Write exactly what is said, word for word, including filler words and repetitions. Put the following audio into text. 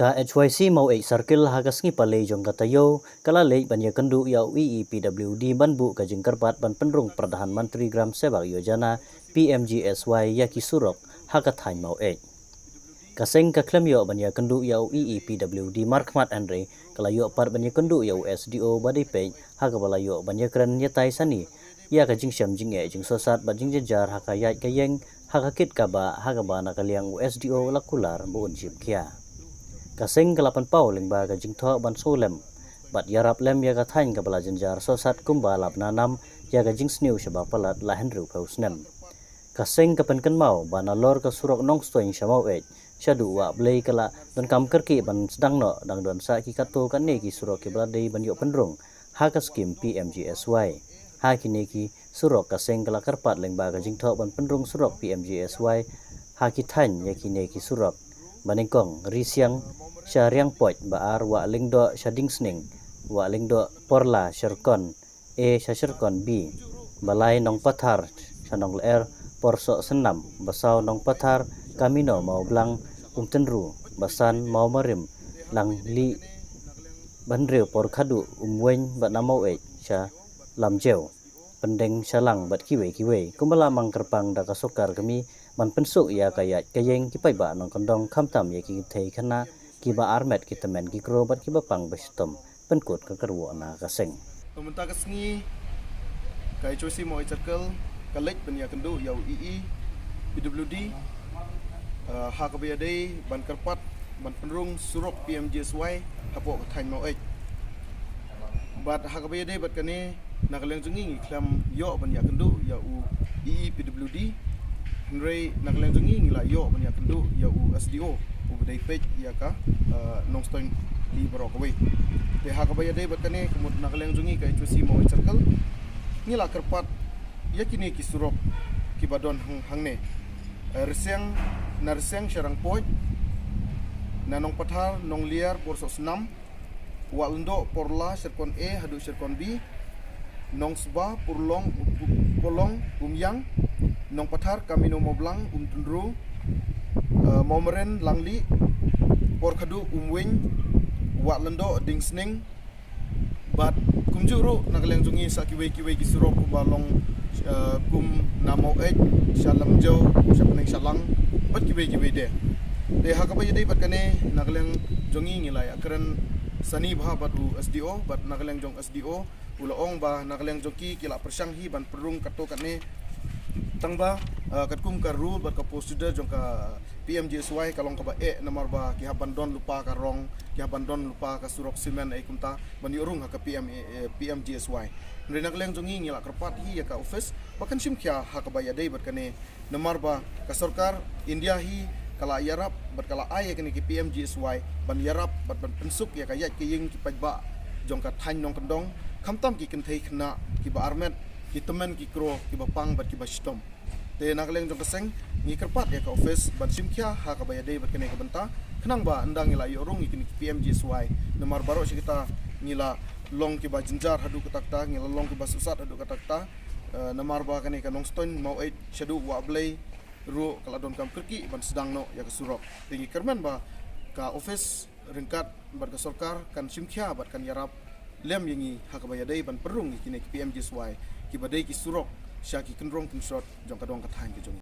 Ka H Y C Maweit Circle ha ka sngi Palei jong ka taïew ka la leit ban ïakynduh ïa u E E P W D ban buh ka jingkyrpad ban pynrung Pradhan Mantri Gram Sedak Yojana P M G S Y ïa ki surok ha ka thaiñ Maweit. Ka seng ka khlem ïoh ban ïakynduh ïa u E E P W D markhmat, hynrei ka la ïoh pat ban ïakynduh ïa u S D O ba dei peit ha kaba la ïoh ban ïakren ïatai sani ïa ka jingshem jingeh jingsosat bad jingjynjar ha ka ïaid ka ïeng ha ka kit kaba ha kaba na ka liang u S D O la kular ba un shim khia. Ka seng ka la pynpaw lyngba ka jingthoh ban sngewlem bad ïarap lem ïa ka thaiñ kaba la jynjar sosat kumba la bna nam ïa ka jingsniew shaba palat la hynriewphew snem. Ka seng ka pynkynmaw ba nalor ka surok Nongstoiñ sha Maweit shaduh Wah Blei ka la donkam kyrkieh ban sdang noh dang don sa ki katto katne ki surok kiba la dei ban ïoh pynrung ha ka skim P M G S Y. Ha kine ki surok ka seng ka la kyrpad lyngba ka jingthoh ban pynrung surok P M G S Y ha ki thaiñ ïa kine ki surok, ba nyngkong Risiang sha Riangpoit, ba ar Wah Lyngdoh sha Dingsning, Wah Lyngdoh Porla Sherkon A sha Sherkon B, ba lai Nongpathar sha Nonglyer Porsoh Sennam, ba saw Nongpathar Kamino Mawblang Umtynru, ba san Mawmarim Langli, ba hynriew Porkhadu Umweiñ bad na Maweit sha Lamjew, Pyndeng Shalang bad kiwei kiwei. Kumba la mang kyrpang da ka sorkar kmie ban pynsuk ïa ka ïaid ka ïeng ki paidbah nongkyndong khamtam ïa ki kynthei khynnah kiba armet ki tymmen ki kro bad kiba pang ba shitom, pynkut ka kyrwoh na ka seng. Mynta ka sngi ka H Y C Maweit Circle ka leit ban ïakynduh ïa u E E P W D, eh, ha kaba ïadei ban kyrpad ban pynrung surok P M G S Y hapoh ka thaiñ Maweit. Bad ha kaba ïadei bad kane, na ka liang jong ngi ngi khlem ïoh ban ïakynduh ïa u E E P W D, hynrei na ka liang jong ngi ngi la ïoh ban ïakynduh ïa u S D O uba dei peit ïa ka, eh, Nongstoiñ Li baroh kawei. Te ha kaba ïadei bad kane, ka mut na ka liang jong ngi ka H Y C Maweit Circle ngi la kyrpad ïa kine ki surok kiba don hang, hangne. Eh, Risiang, na Risiang sha Riangpoit, na Nongpathar Nonglyer Porsoh Sennam, Wah Lyngdoh Porla Sherkon A haduh Sherkon B, Nongsba Purlong, Purlong Umïang, Nongpathar Kamino Mawblang Umtynru, eh, Mawmarim Langli, Porkhadu Umweiñ, Wah Lyngdoh Dingsning, bad kumjuh ruh na ka liang jong ngi sa kiwei kiwei ki surok kumba long, eh, kum na Maweit sha Lamjew sha Pyndeng Shalang bad kiwei kiwei de. Te ha kaba ïadei bad kane, na ka liang jong ngi ngi la ïakren sani bha bad u S D O, bad na ka liang jong S D O u la ong ba na ka liang jong ki ki la pyrshang hi ban pynrung katto katne, tang ba, eh, katkum ka rule bad ka procedure jong ka P M G S Y ka long kaba eh, namar ba ki hap ban don lypa ka rong, ki hap ban don lypa ka surok simen, eh, kumta ban ïoh rung ha ka P M, eh, P M G S Y. Hynrei na ka liang jong ngi ngi la kyrpad hi ïa ka office ba kan shim khia ha kaba ïadei bad kane, namar ba ka sorkar India hi ka la ïarap bad ka la ai ïa kane ki P M G S Y ban ïarap bad ban pynsuk ïa ka ïaid ka ïeng ki paidbah jong ka thaiñ nongkyndong, khamtam ki kynthei khynnah kiba armet, ki tymmen ki kro, kiba pang bad kiba shitom. Te na ka liang jong ka seng ngi kyrpad ïa ka office ban shim khia ha kaba ïadei bad kane ka bynta, khnang ba ynda ngi la ïoh rung ïa kine ki P M G S Y, namar baroh shi katta ngi la long kiba jynjar haduh katta katta, ngi la long kiba sosat haduh katta katta, eh, namar ba kane ka Nongstoiñ Maweit shaduh Wah Blei ruh ka la donkam kyrkieh ban sdang noh ïa ka surok. Te ngi kyrmen ba ka office ryngkat bad ka sorkar kan shim khia bad kan ïarap lem ïa ngi ha kaba ïadei ban pynrung ïa kine ki P M G S Y kiba dei ki surok sha ki kynrong kynshrot jong ka dong ka thaiñ ka jong ngi.